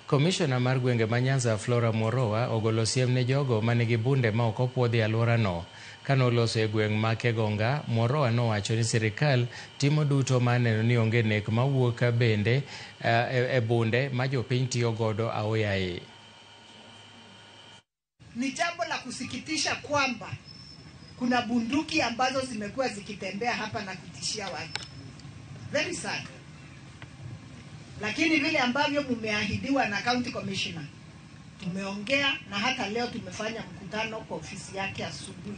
Komishona mar gwenge ma Nyanza Flora Moroa ogolo siem ne jogo manigi bunde ma ok opuodhi e alworano. Kanoloso e gweng' ma Kegonga, Moroa nowacho ni sirikal timo duto mar neno ni onge nek mawuok bende e bunde ma jopiny tiyo godo aoyaye. Ni jambo la kusikitisha kwamba kuna bunduki ambazo zimekuwa zikitembea hapa na kutishia watu. Very sad. Lakini vile ambavyo mumeahidiwa na county commissioner, tumeongea na hata leo tumefanya mkutano kwa ofisi yake asubuhi,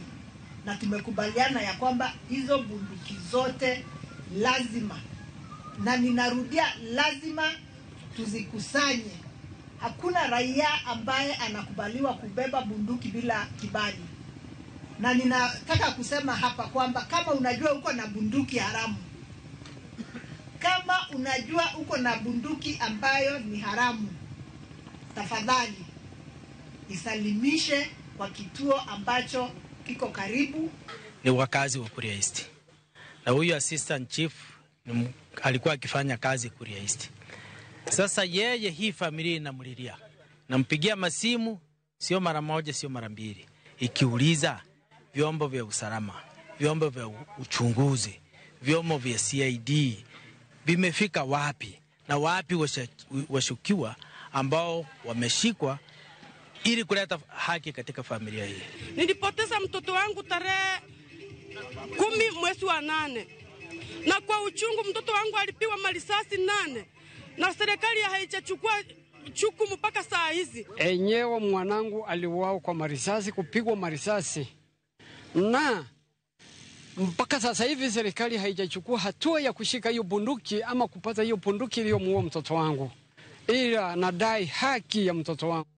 na tumekubaliana ya kwamba hizo bunduki zote lazima, na ninarudia, lazima tuzikusanye. Hakuna raia ambaye anakubaliwa kubeba bunduki bila kibali. Na ninataka kusema hapa kwamba kama unajua uko na bunduki haramu, kama unajua uko na bunduki ambayo ni haramu, tafadhali isalimishe kwa kituo ambacho kiko karibu. Ni wakazi wa Kuria East, na huyu assistant chief alikuwa akifanya kazi Kuria East. Sasa yeye, hii familia inamlilia, nampigia masimu sio mara moja, sio mara mbili, ikiuliza vyombo vya usalama, vyombo vya uchunguzi, vyombo vya CID vimefika wapi na wapi washukiwa ambao wameshikwa ili kuleta haki katika familia hii. Nilipoteza mtoto wangu tarehe 10 mwezi wa 8, na kwa uchungu mtoto wangu alipigwa marisasi 8 na serikali haijachukua jukumu mpaka saa hizi. Enyewe mwanangu aliuawa kwa marisasi, kupigwa marisasi, na mpaka sasa hivi serikali haijachukua hatua ya kushika hiyo bunduki ama kupata hiyo bunduki iliyomuua mtoto wangu, ila nadai haki ya mtoto wangu.